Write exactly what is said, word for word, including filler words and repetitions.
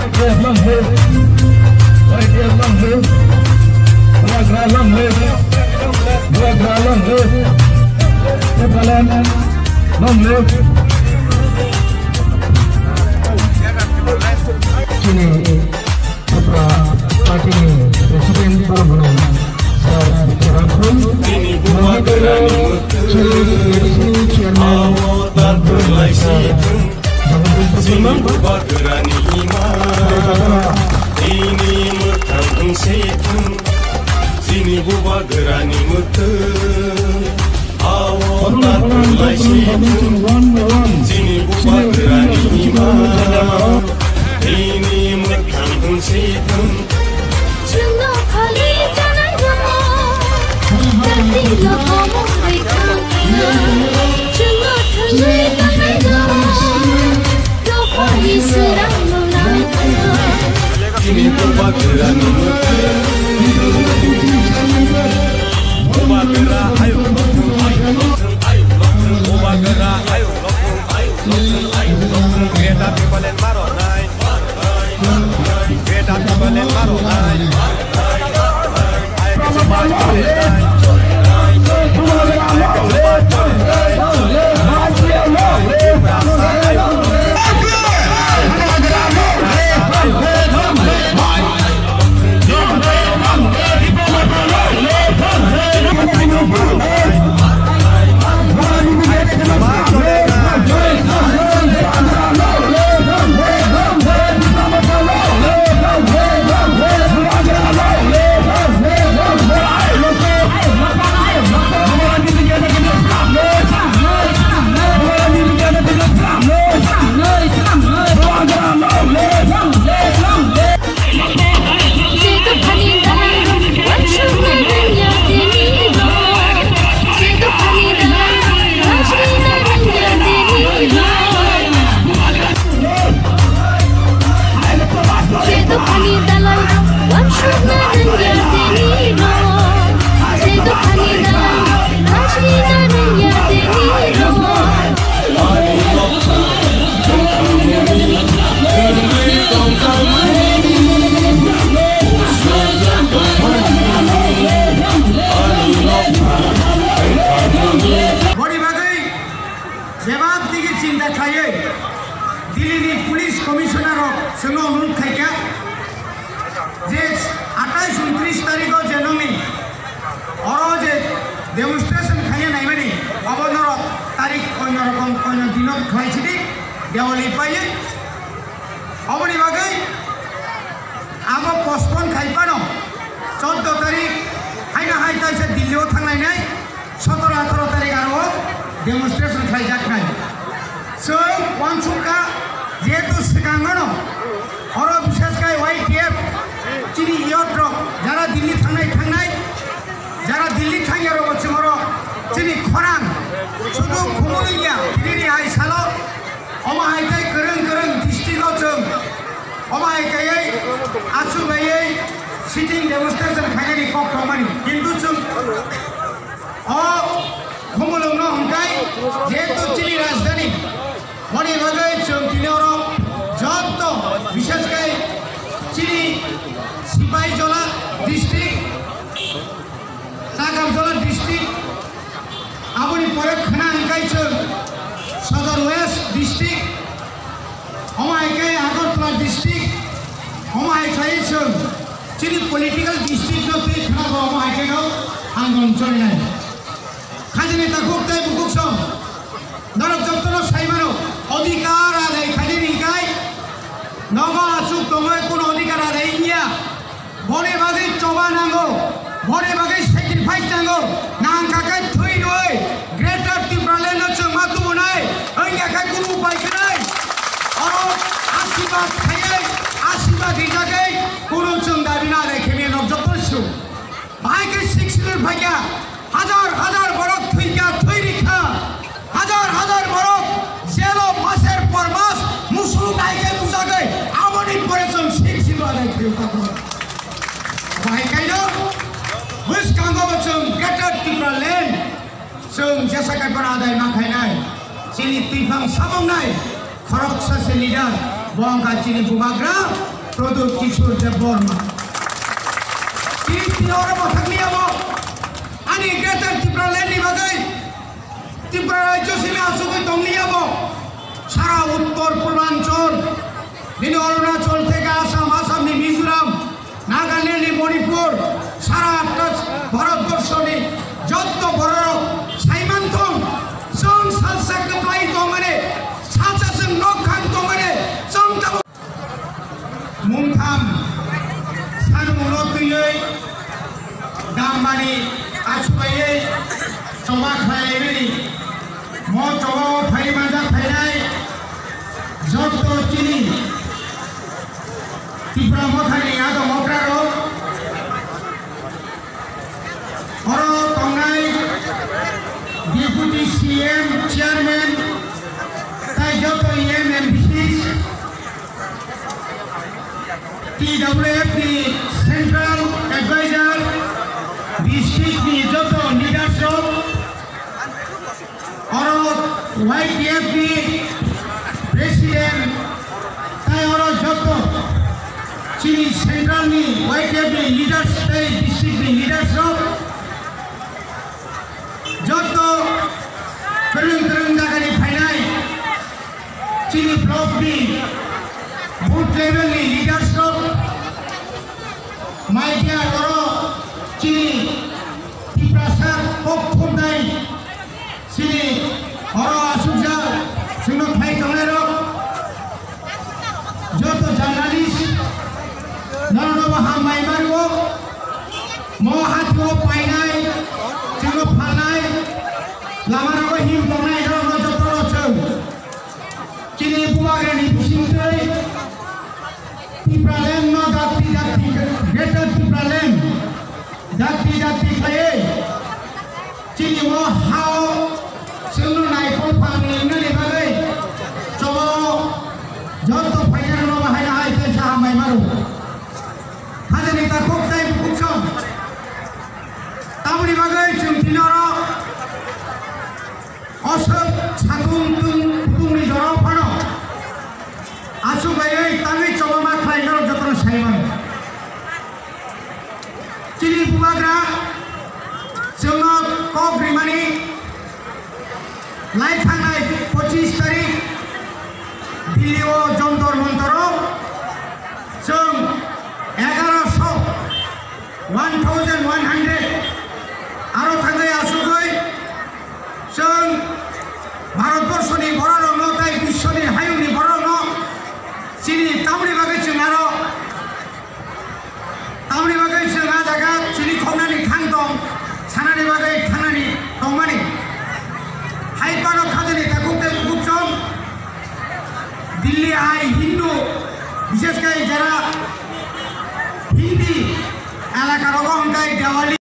Long live! Long live! Bubagra long live! Bubagra long live! Bubagra long live! Tipraland long live! Chini Tipra party ni president borok hwnwi Sir Bikram Phul, Mohit Chili A D C ni chairman Doctor Sir Jagadis Debbarma, Bubagrani ima, ini mwthang wngsi thung, chini Bubagrani mwthang. Awo tatung laisi thung, chini Bubagrani ima, ini mwthang wngsi thung. Chwngno phali janai rok, jati lokomo rikha. Chwngno thangwi tanai rok, dophani sirang nuna. Chini Bubagrani mwthang. Bubagra ayuk, ayuk, ayuk, ayuk, Bubagra ayuk, ayuk, ayuk, ayuk, Greater Tipraland maro nai. Greater Tipraland maro nai. Boni bagwi bebak digi chinta khlaiwi Delhi ni police commissioner rok chwngno onurudh khaikha je atais untris tarikh o je nokni oro je demonstration khaina naimani obo norok tarik oino rokom oino dino khlai sidi Diwali paiwi. Oboni bagwi abo postpone khai phano choddo tarik haino hai taisa Delhi o thanglainai, sotoro atharo tarik aro demonstration khlaijaknai. Chwng uansukha jehetu swkangno oro bishesh khai Y T F chini youth rok jara Delhi thangnai thangnai, jara Delhi thangya rok chwng oro chini khorang sudu khumulwngya tini ni hai salo. Omo hai khe kwrwng kwrwng district o chwng omo hai khe achugaiwi sitting demonstration khainani kok tongmani. Kintu chwng o khumulwngno hwnkhe jehetu chini rajdhani, boni bagwi chwng tini oro jotto, bishesh khe chini Sipaijala district, Nagarjala district, aboni pore khna hwnkhe chwng Sodor West district, omo hai khe Agartala district, omo hai khe chwng chini political district no twi khna bo omo hai khe no andolon cholinai. Khajini takhuk tei bukhuk song norok jottono sai mano, odhikar adai khainani hwnkhe nogo achuk tongwi kuno odhikar adai wngya. Boni bagwi choba nango, boni bagwi sacrifice nango, nangkha khe thwi rwi Greater Tipraland no chwng ma tubunai, wngya khe kunu upai kwrwi. Oro asibad khaiwi, asibad rijagwi kunu chwng dabi na adai khe maya nok jotto sru. Bahai khe sixth schedule phaikha, hajar hajar borok thwikha, thwi rikha. Hajar hajar borok jelo maser por mas musuk dai khe bujagwi aboni pore chwng sixth schedule adai khaio takhuk. Bahai kaino bwskango bo chwng Greater Tipraland chwng jesa kaiphano adai ma khainai. Chini twiphang samungnai khoroksa se leader Bo wngkha chini bubagra Pradyut Kishore Debbarma. Chini tini oro bo thangli abo ani Greater Tipraland ni bagwi Tripura rajyo simi asugwi tongli abo sara uttor purbanchal nini Arunachal theke Assam, Assam ni Mizoram, Nagaland ni Manipur, sara Bharat borso ni jotto bororok saimanthong, chwng salsa kwplai tongmani, salsa chwng nokkhang tongmani, chwng tabuk mungtham sanmungno twiwi dammani achugaiwi choba khlaimani mo choba o phai manjak phainai jotto chini Tipra Mothani adong okrarok, oro tongnai Deputy C M, Chairman, tai joto E M, M P Cs, T W F ni Central Advisor, district ni joto leaders rok, oro Y T F ni president, tai oro joto chini central ni Y T F ni leaders tei district ni leaders rok, joto kwrwng kwrwng jaga ni phainai chini block ni booth level ni leaders rok, media oro chini Tiprasa kok khumnai chini oro asukjak chwngno khlai tongnairok, joto journalist norokno bo hambai mario, mo hatio painai chwngno phalnai lamarogo him tongnai norokno jotono chwng. Chini bubagrani bisingtwi Tipraland no dakti dakti, Greater Tipraland dakti dakti khlaiwi chini o hao chwngno naikol phalni wngnani bagwi chobo joto phainairokno bahai no hai khe sa hambai mano. Hajani takhuk tei bukhuk song. Tamoni bagwi chwng tini oro Osok satung tung kutungni jorao phano asuk laiwi tangwi chobama khlai norok jotono sai mano. Chini bubagra chwngno kok rimani lai thangnai pochis tarik Delhi o Jantar Mantar o chwng egaroso one thousand one hundred aro thangwi asugwi chwng Bharatborsoni bororokno tei biswoni hayungni bororokno chini tamoni bagwi chwng aro tamoni bagwi chwng a jaga chini khoknani thang tong sanani bagwi thangnani tongmani. Hai phano khajani takhuk tei bukhuk chwng Delhi hai Hindu, bishesh khe jara Hindi elaka rogo hwnkhe Diwali.